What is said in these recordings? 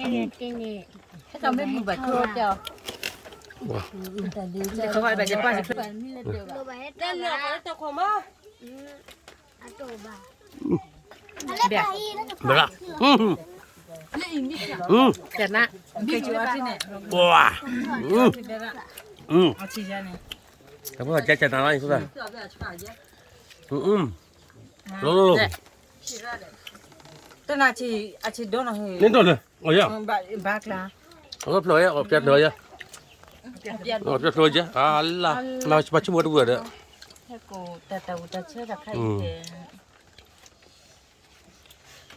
တဲန့ၣ်တဲန့ၣ်, ဟဲကမ့ၢ်မုာ်ဘၣ်ဆိတဲအီၤ, ဝါ, တခီဘၣ်ဘၣ်ယပၢ်တခီ, တၢ်လၢတၢ်ခွန်မး, ဘၣ်, ဘၣ်, တဲန, ဝါ, တၢ်ဖိသၣ်ကဲကဲနၤလီၤအံၤဖိသၣ်, လိၤလိၤလိၤ, တနၤဆံးအဆံးဒိၣ်နီၤ, န့ၣ်ဒိၣ်လၢ, အီၤယၤ, ဘၣ်ကျါ, အီၣ်ဖျိးယဲ, အီၣ်ဖျိးယဲ, အီၣ်ဖျိးယဲ, အလါ, မၤပှၤဆိကမိၣ်တဝံၤဒီး, ဟဲကိးတၢ်တၢ်ဝူတၢ်ဆၢတၢ်ခါအံၤတဲ,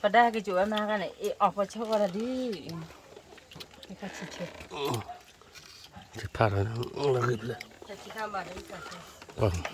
ပဒၣ်ဟဲက့ၤကၠိဝဲမၤဂၤန့ၣ် အ့ၣ်အီၣ်ပှၤဆၢဃီတၢ်ဒ်, တဖၣ်, ဝါ, ဝါ,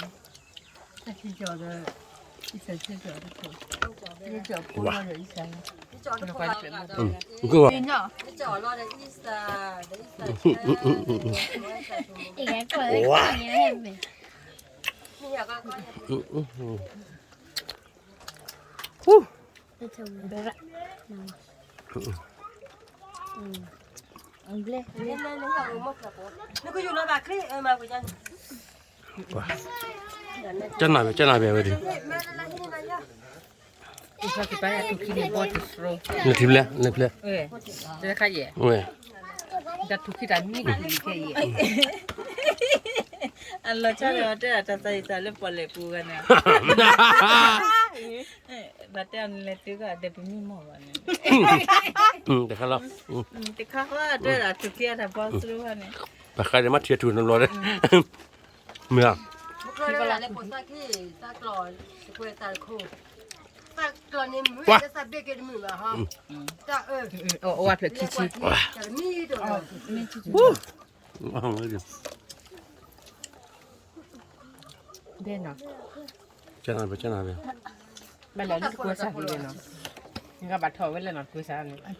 ကနၣ်ဘဲ ကနၣ်ဘဲဝဲဒၣ်, နထံၣ်ဖျဲၣ် နထံၣ်ဖျဲၣ်, ဝဲ, တၢ်ထူၣ်ခံတၢ်မံတံာ်ခဲအံၤ, အလီၤဆီဒီးတဲဒၣ်တၢ်သးယသးလၢပီၣ်လဲၣ်ပူၤဂၤန့ၣ်, ဘၣ်တဲအီၤနလဲၤတုၤကဒီးပမံမီၢ်ဘၣ်န့ၣ်, တခါလီၤ, တခါဃီတဲဒၣ်ထူၣ်ခံအတၢ်ပီသရူဟီန့ၣ်, ပှၤဃးဒီးမ့ၢ်ထံၣ်ထူၣ်နဘျီဒီး, မ့ၢ်ဧါ, အိၣ်ဝဲဖျၢၣ်ခံဆံ, ဒဲနီၤ, ကနၣ်ဘဲ ကနၣ်ဘဲ, ဘၣ်လဲၤလၢတကွဲစၢ်က့ၤနီၤ, နကဘၣ်ထီၣ်ဝဲလဲၣ်နီၤ တကွဲစၢ်န့ၣ်